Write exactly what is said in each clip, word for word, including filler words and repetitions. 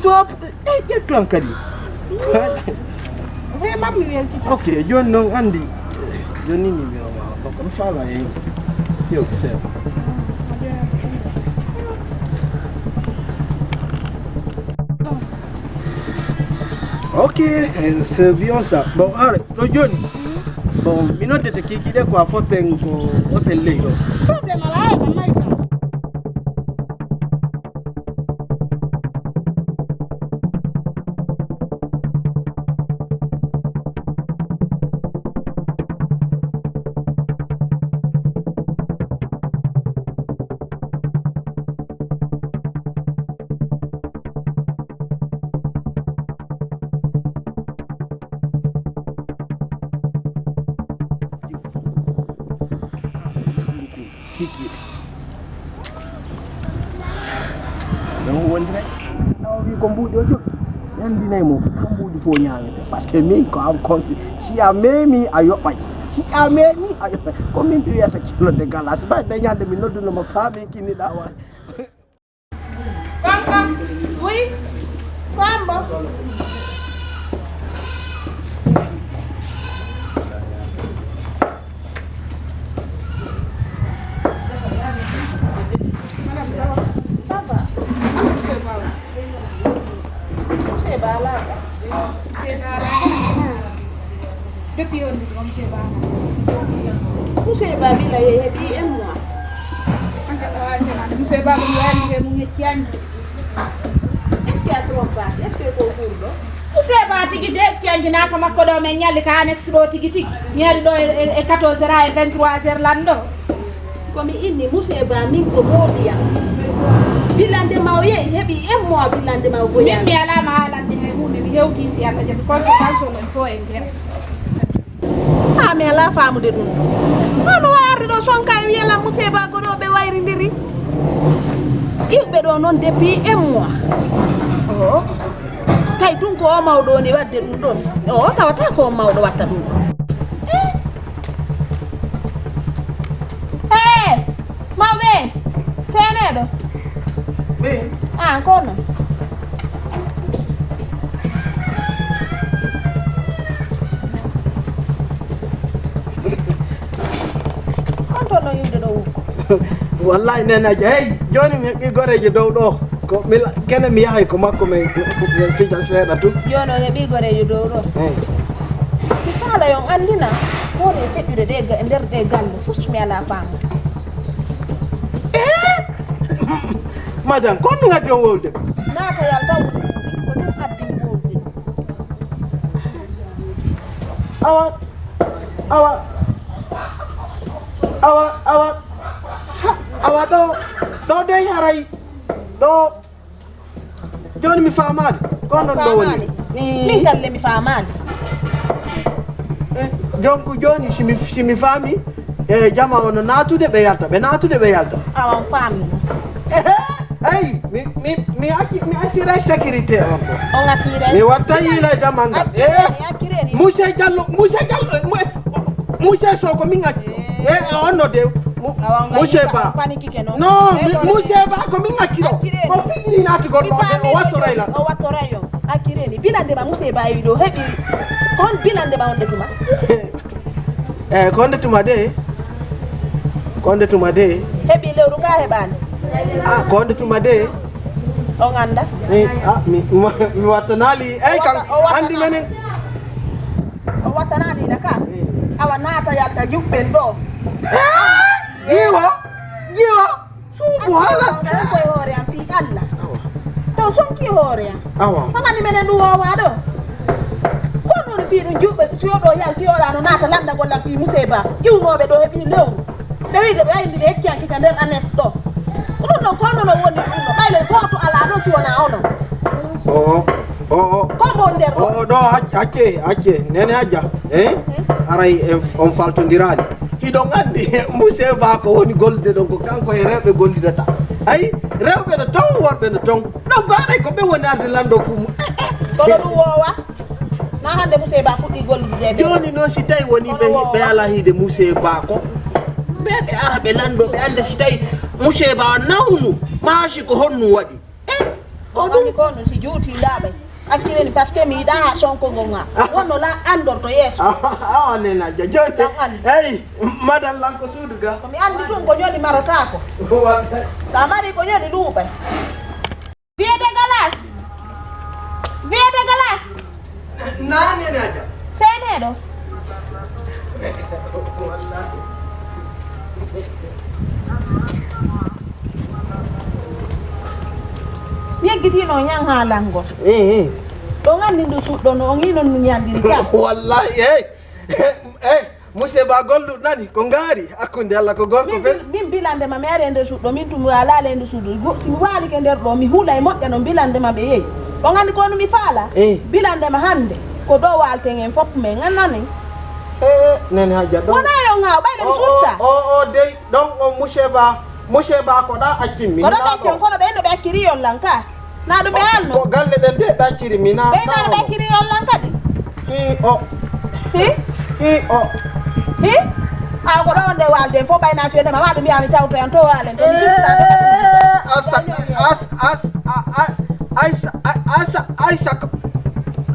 to, eh, ƴettu an kadi. Vraiment mi welti. Ok, jooni noon anndi. Jooni ni mi wiyama, donc mi faala e yo seeɗa. Ok, eh, c'est bien ça. Bon, are, ɗo jooni. Bon, mi noddete Kiki de ko a foten ko hotel ley ɗo. Problème alaa, e ɗam mayta. Kikiiɗe. Ɗum wondiray. Awa wi ko mbuuɗi o jokki. Nanndinay mo ko mbuuɗi fof ñaawete. Parce que min ko am konki. Si a meemi a yoɓay. Si a meemi a yoɓay. Ko min ɓe wiyata celode galas. Mbaɗ de ñande mi nodduno mo faaɓi kinniɗa wa. Konko. Oui. Ko an bo? Madame, ça va? Ça va. Monsieur Ba. Monsieur Ba, là. Monsieur Ba, là. Depuis on dit monsieur Ba. Monsieur Ba, bila ye, ye, bi, un mois. Monsieur Ba, ko mi wayno he mum yecci hanki. Est-ce que a trompe pas? Est-ce que ko ɓurɗo? Monsieur Ba tigi de, piyanjinaaka makko ɗo, min ñalli ka annexe ɗo tigi tigi. Mi ari ɗo e, e, e quatorze heures e vingt-trois heures lanɗo. Ko mi inni Moussé Ba, min ko moodi yam. Bilande ma o yehi, heɓi un mois bilande ma o voyage. Min mi alaa ma haalande hay huunde, mi hewti si Allah jaɓi conséquence o men fof en ngera. Ah, mi alaa faamude ɗum ɗo. Hono wa arde ɗo sonka e wiya lan Moussé Ba ko ɗo ɓe wayrindiri. Iwɓe ɗo noon depuis un mois. Oh. Tawi tun ko o mawɗo woni waɗde ɗum ɗon. O tawata ko on mawɗo watta ɗum ɗon. Eh? Eh! Mawɓe! Seeneeɗo? Min? Ah, kono? On toon no yimde ɗo wukko. Wallahi, nenaji, hey, jooni mi heɓi goreejo dow ɗo. Ko mi la-, kene mi yahay ko makko, min, min fija seeɗa tu. Jooni on heɓi goreejo dow ɗo. Eh. Mi faala yon anndina, ko woni e feƴƴude ɗe ga-, nder ɗe galle, fof mi alaa faamu. Eh! Madame, ko on mi ngaddi on wolde? Naata yalta woni ɗum, ko ɗum addi mi wolde. Awa, awa, awa, awa, ha, awa ɗo, ɗo dey haray, ɗo, jooni mi faamaali, ko on ɗon ɗo woni? Faamaali? Ii. Min galle mi faamaali. Eh, Donc jooni, si mi, si mi faami, e jama on no naatude, ɓe yalta, ɓe naatude, ɓe yalta. Awa, on faami. Ehe, eyi, mi, mi, mi acci, mi acciray sécurité on ɗo. On acciray? Mi watta yiilay damal ngal. Accireni, accireni. Monsieur Diallo, Monsieur Diallo, eh, mu-, Monsieur Sow ko min acci. Eh, on no de, mu-, Awa, on Monsieur Ba. Paniki ke non. Non, mi, Monsieur Ba ko min acci ɗo. Accireni. Ko fini naatugol ɗo, o wattoray lan. O wattoray on. Accireni. Bilande ma Monsieur Ba e ɗo heɓi. Ko hon bilande ma on de tuma? Eh, ko nde tuma de? Ko nde tuma de? Heɓi lewru ka heɓaani? Ah, ko nde tuma de? On annda? Eh, ah, mi, mi, mi wattanaali. Eyi, kan, o watta-, o wattanaali. Anndi menen. O wattanaali na ka? Eh. Awa naata yalta juɓɓen ɗo. Eh, jiwo, jiwo. Suuɓu hala. Ɗum koye hoore am fii Allah. Awa. To sonki hoore am. Awa. Famani menen ɗum woowa ɗo. Ko ɗum fii ɗum juɓɓe, si o ɗo yalti oɗa no naata lanndagol am fii Monsieur Ba. Iwnooɓe ɗo heɓi lewru. Ɓe wiide ɓe ayndi ɓe yeccanki ka nder anes ɗo. Ko ɗum ɗon ko onon o woni ɗum ɗo. Ɓayde gooto alaa ɗo si wonaa onon. Oo, oo, oo. Ko mbo nder ɗo. Oo, ɗo acce, acce, acce. Nene Hajja. Eh? Haray en, on faltondiraali. Hiɗon anndi Monsieur Ba ko woni gollude ɗon ko kanko e rewɓe gollidata. Ayi, rewɓe no ton, worɓe no ton. Ɗon baaɗay ko ɓe woni arde lanndo fuu mum. Eh, eh. Kono ɗum woowa. Na hannde Monsieur Ba fuɗɗi gollude ɓe. Jooni noon si tawi woni ɓe, ɓe alaa hiide Monsieur Ba ko. Ɓe, ɓe ara ɓe lanndo ɓe annda si tawi Monsieur Ba nawnu. Maa si ko honɗum waɗi. Eh, ko ɗum. Ko ɗum si juuti laaɓay. Accireni, parce que mi yiɗaa haa sonko ngon haa. Wonno la anndorto yeeso. Awa, awa, Nene Hajja. Jooni, eyi, madan lan ko suudu ga. Ko mi anndi tun ko ñoli marotaako. Wallahi. Sa mari ko ñoli luuɓay. Vieux de Galas. Vieux de Galas. Naa, Nene Hajja. Seeneeɗo. Wallahi. Mi yeggitiino ñan haalangol. Eh, eh. Ɗo nganndi ndu suɗɗo no, on yiino ndu ñandiri ka. Wallahi, eh. Eh, eh, Monsieur Ba gollu nani, ko ngaari, hakkunde Allah ko gorko fes. Min, min bilande ma, mi ari e nder suɗɗo, min tun mi waalaali e nder suudu. Go-, si mi waalike nder ɗo, mi hula e moƴƴa no bilande ma ɓe yehi. On anndi ko mi faala? Eh. Bilande ma hannde, ko ɗo waalten en fof, men nganani. Eh, Nene Hajja, ɗon. Wona yo ŋaaw, ɓayde mi sutta. O, o, o, dey, ɗon on Monsieur Ba. Monsieur Ba, ko ɗa accimmi. Ko ɗo hinaa ɗacci on, ɗo. Kono ɓe no ɓe acciri on lan ka. Na ɗum ɓe alno. Ko galle ɗen de ɓe acciri mi na. Ɓe na ɓe acciri on lan kadi. Hi o. Hi? Hi o. Hi? Aw ko ɗo on de walde fof ɓay na fiyande ma, ma ɗum wiya mi tawto yan to walen to mi sutta de. Eh, asa, as, as, a, a, aysa, a, asa, aysa ko.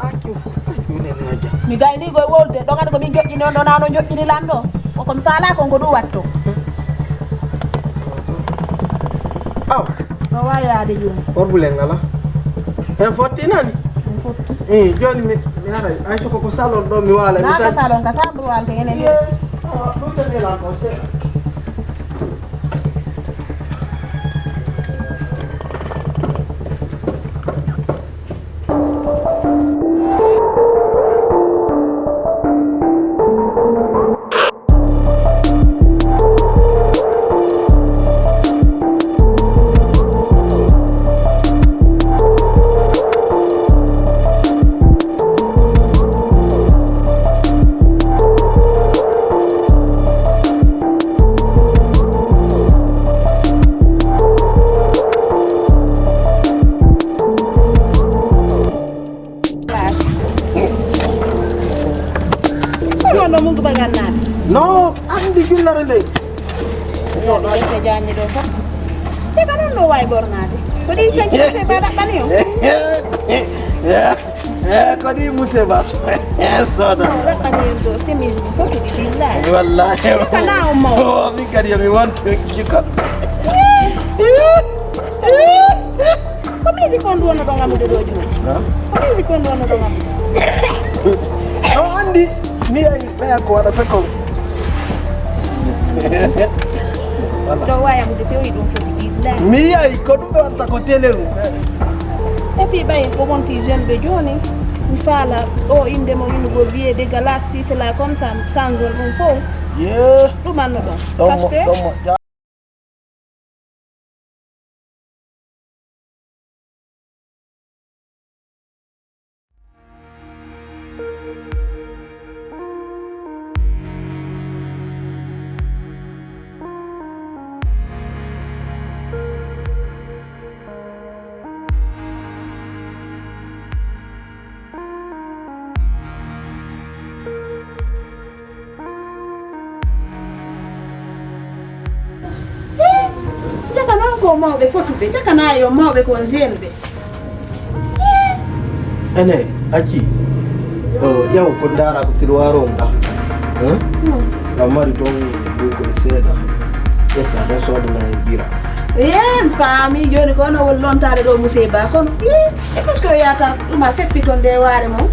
Accu, accu Nene Hajja. Mi gayni koye wolde, ɗon andi ko min joƴƴini on ɗo, na no joƴƴini lan ɗo. Ko ko mi faala kon ko ɗum watto. Aw. No waawi yaade jooni. Problème ngala. En fotti nani? En fotti. Eh, jooni mi, mi haray. Ay, ko, ko salon ɗo mi waala. Mi na ka tan salon, ka chambre walte enen. Iye. Awa, ɗum tan mi lan kon seeɗa. Kono no mun ko bagan naade. No, andi jullere nde. Yo ɗo ete jañde ɗo fof. Te ko non no wawi ɓornaade. Ko ɗi tan kese ba ɗaɓɓani o. Eh, ko ɗi Moussa Ba. Eh, soda. No, ɗaɓɓani en ɗo, chemise ɗi fof ko ɗi billahi. Wallahi. Ko na o maw. Oh, min kadi yo mi wonto jikka. Ko musique on ɗum wonno ɗo ngammude ɗo jooni? Ko musique on ɗum wonno ɗo ngammude? No andi, mi yehi ɓeya ko waɗata kon. Ɗo wayamude fewi ɗum foti ɗiɗɗa. Mi yehi ko ɗum ɓe watta ko télé ɗum. Et puis ɓayen ko wonti jeune ɓe jooni. Mi faala o inde mo ino go vieux de galas si c'est là comme ça, sans on ɗum fof. Ye. Ɗum anno ɗon. Parce que Mawɓe fotuɓe, takana yo mawɓe ko jeune ɓe. Ene, acci. O, ƴeew ko ndaara ko tiroir on ɗa. Hein? Hmm. A mari toon ɗum ko e seeɗa. Ƴetta ɗon soodana e ɓira. Eh, mi faami. Jooni ko ono woni lontaade ɗo musee ba kono. Ih, e parce que o yahata ɗum a feppi toon nde waare mon.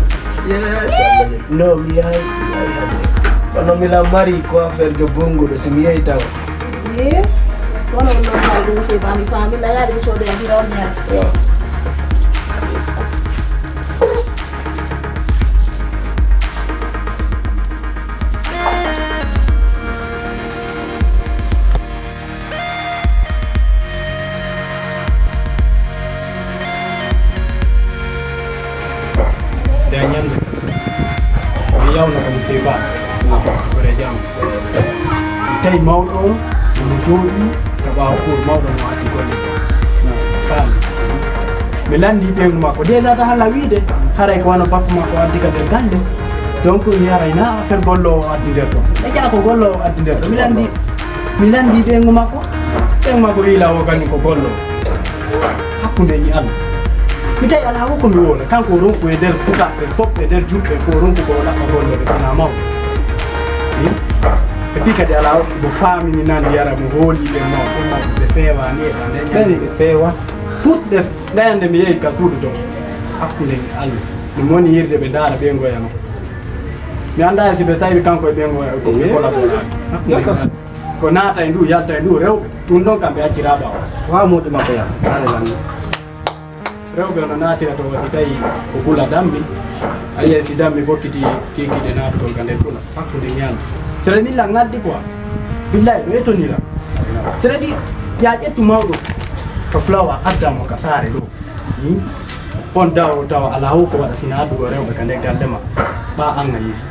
Yes, Allah. No, mi yahi, mi yahi hannde. Kono mi la mari ko affaire de bongo ɗo, si mi yehi tawa. Ye, kono on ɗon kala ɗum, sey ba mi faami, la yaade mi soodoya hira on ñaar. Yo. Nde ñande, mi yawna ko mi sey ba. Kore jam. Mi tawi mawɗo on, omo jooɗi ka ɓaawo cour, mawɗo on o addi golle ɗo. Faami. Mi lanndi ɓeyngu makko. Déjà ta hala wiide, haray ko wano bappa makko addi ka nder galle. Donc, mi haray na affaire golloowo addi nder ɗon. Ɓe ƴaa ko golloowo addi nder ɗon. Mi lanndi, mi lanndi ɓeyngu makko. Ɓeyngu makko wiila o kañum ko golloowo. Hakkunde ni Allah. Mi tawi alaa wo ko mi wowla. Kanko o ronku e nder sukaaɓe fof, e nder juɓɓe ko o ronku ko o ɗaɓɓa golle ɓe sona mawɓe. Hmm? Et puis kadi alaa wo mo faamini nan yara mo hooli ɓe mawɓe, mawɓe ɓe feewaani e ɓe nde ñande. Ɓen ɓe feewa. Fus ɓe Ndeyande mi yehi ka suudu to, hakkunde mi Allah. Mi moni yirde ɓe ndaara ɓe ngoyano. Mi anndaa si ɓe tawi kanko e ɓe ngoya ko ɓe collaboraani. Hakkunde mi Allah. Ko naata e ndu, yalta e ndu rewɓe. Ɗum ɗon kam ɓe accira ɓaawo. Waaw, moodi makko yam, aane lanni. Rewɓe no naatira to si tawi ko kula dammi. A yiyay si dammi fokkiti kikiɗe naatugol ka nder kula. Hakkunde mi Allah. Sere min lan ngaddi quoi. Billahi, ɗo etonira. Sere ɗi, ya ƴettu mawɗo. Ko fulawa adda mo ka saare ɗo. Hmm? On dawo tawa alaa wo ko waɗa sina addugo rewɓe ka nder galle ma. Ɓa an a yiɗi.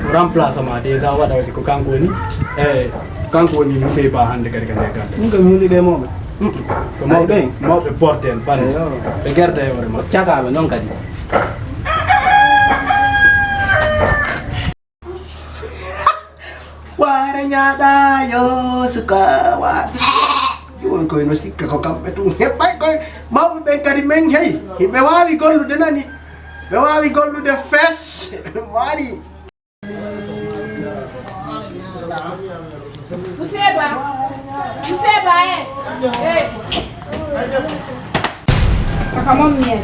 O remplace ma déjà waɗa aussi ko kanko woni. E kanko woni monsieur Ba hannde kadi ka nder galle. Ɗum ko mi wuli ɓe mawɓe. Mm. Ko mawɓe, mawɓe porte en bande. Eyo. Ɓe gerda e hoore ma. Cagaaɓe noon kadi. Waare ñaaɗa yo suka wa. Ɗi woni koye no sikka ko kamɓe tun heɓɓay koye mawɓe ɓen kadi men hey. Hiɓe waawi gollude nani. Ɓe waawi gollude fes. Waɗi. Monsieur Ba, Monsieur Ba, eh, eh. Kaka mon miel.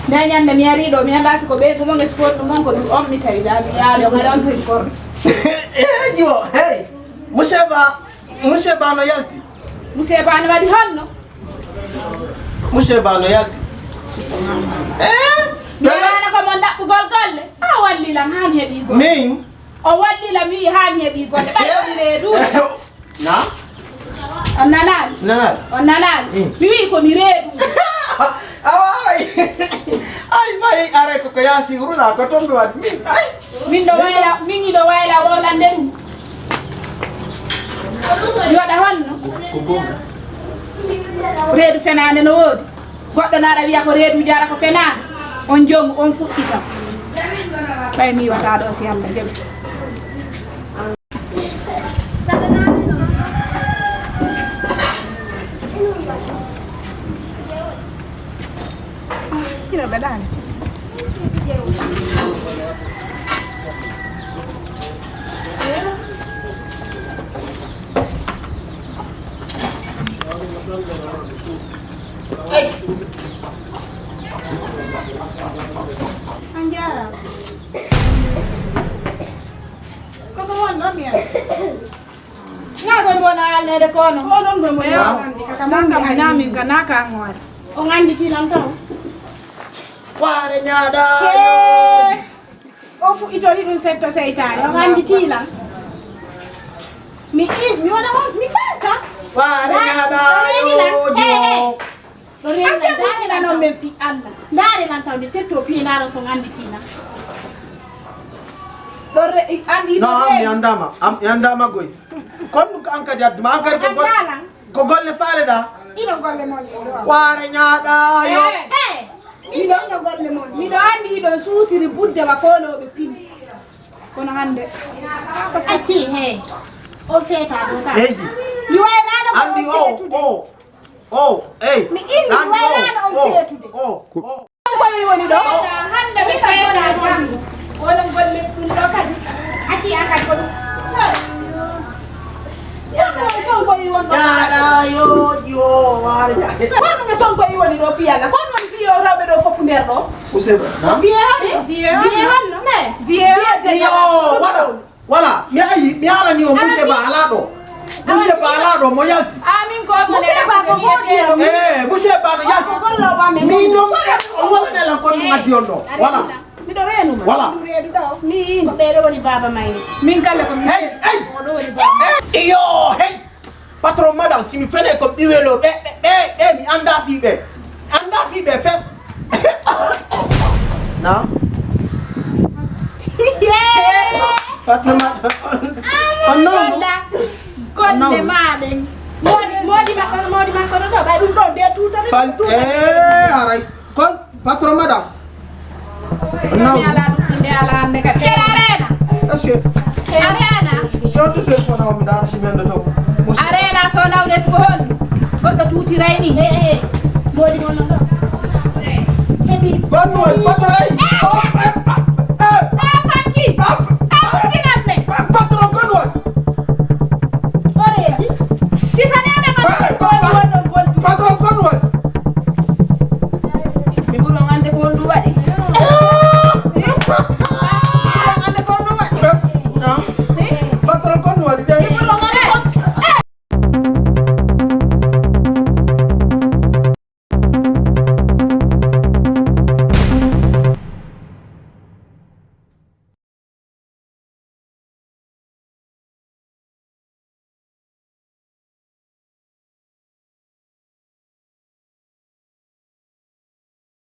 Nde ñande mi ari ɗo, mi anndaa si ko ɓeygu mon e si ko honɗum mon, ko ɗum on mi tawi ɗa, mi yaali o ngaɗa on toy korɗo. Eh, jiwo, hey, Monsieur Ba, Monsieur Ba no yalti? Monsieur Ba no waɗi honno? Monsieur Ba no yalti. Eh? Mi alano ko mon ɗaɓɓugol golle. A walli lan haa mi heɓi golle. Min? O walli lan mi haa mi heɓi golle. Ɓay ko mi reedu. Na? On nanaali? Nanaali. On nanaali? Mm. Mi wi'i ko mi reedu. Awa, ay. Ay, may, aray ko ko yaasi wuro na ko toon ɓe waɗi. Min, ay. Min ɗo wayla, min miɗo wayla wolande ɗum. Mi waɗa honno? Ko, ko goonga. Reedu fenaande no woodi. Goɗɗo naɗa wiya ko reeduuji ara ko fenaande. On joomu, on fuɗɗita. Ɓay mi wata ɗo si Allah jaɓi. Ina ɓe ɗaani ti. A jaaraama. Ko ɗum woni ɗo mbiyan. Naa ko ɗum wona alneede ko non. Ko ɗum ɗo mo yawa hannde kaka mon mi Kaka ani. Naa min ka naa ka ngoore. O annditi lan taw. Waare ñaaɗa. Hee. O fuɗɗitori ɗum setto seytaane. O annditi lan. Mi i, mi wona on, mi fanka. Waare ñaaɗa. O reeni lan. Hee, hee. Ɗo reeni lan, ndaare lan taw. Ndaare lan taw nde tetto piye ndaaro son annditi lan. Ɗo re-, i-, anndi No, ɗo am mi reeni. Anndaama, am mi anndaama goy. Kon an kadi adduma, an kadi ko gol-, Anndaa lan. Ko golle faaleɗaa? Ino golle mon ɗe ɗo. Waare ñaaɗa yo. Eh, eh. Miɗo, miɗo golle mon. Miɗo anndi hiɗon suusiri budde wa koolooɓe pini. Kono hannde. Acci, he. O feeta ɗo ka. Eji. Mi waynaano Andi o, o, o, ey. Mi indi andi o, waylaano on o, feetude. O, o. Sonko yi woni ɗo? Hannde ɓe feetaa jam. Wala golle ɗum ɗo kadi. Acci an kadi ko ɗum. Kono Sonko yi woni ɗo? Yaɗa yooji o waare. Kono Sonko yi woni ɗo fiyala. Kono woni fiyo rewɓe ɗo fof nder ɗo. Useba. Biye hon. Biye hon. Ne. Biye hon. Yo, wala. Voilà, mi ayi, mi haalani o monsieur Ba alaa ɗo. Monsieur Ba alaa ɗo, mo yalti. Amin ko monsieur Ba ko moodi am. Eh, monsieur Ba no yalti. Ko golla wa men. Min non o wala ne lan kon ɗum addi on ɗo. Voilà. Miɗo reenu ma. Voilà. Ɗum reedu ɗo. Min ko ɓeɗo woni baba mayre. Min kala ko min. Hey, hey. Oɗo woni baba. Iyo, hey. Patron, madame, si mi fene ko ɓiwelo ɓe ɓe ɓe ɓe mi anda fi ɓe. Anda fi ɓe fe. Na. Patron, madame. On non. Golle ma ɗen. Modi modi ma kono modi ma kono do ba ɗum ɗo be tuta. Pal eh aray. Kon patron, madame. Non. Mi ala ɗum inde ala hannde kadi. Kera arena. Est-ce que arena. Jontu téléphone o mi dara.